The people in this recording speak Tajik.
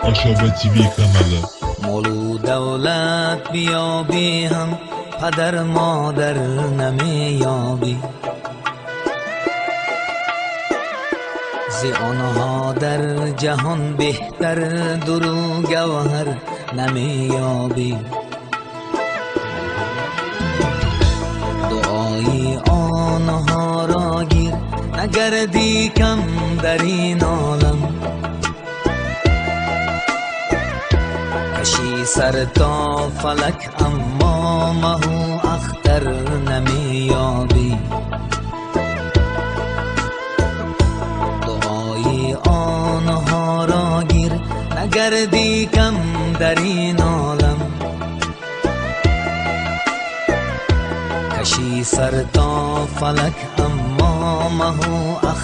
Oshoba TV kanali. Молу давлат биёбӣ ҳам, падар модар намеёбӣ. Зи онҳо дар ҷаҳон беҳтар дуру гавҳар намеёбӣ. Дуои онҳоро гир, нагардӣ кам дар ин олам. Кашӣ сар то фалак, аммо маҳу ахтар намеёбӣ. Дуои онҳоро гир, нагардӣ кам дар ин олам. Кашӣ сар то фалак, аммо маҳу ахтар.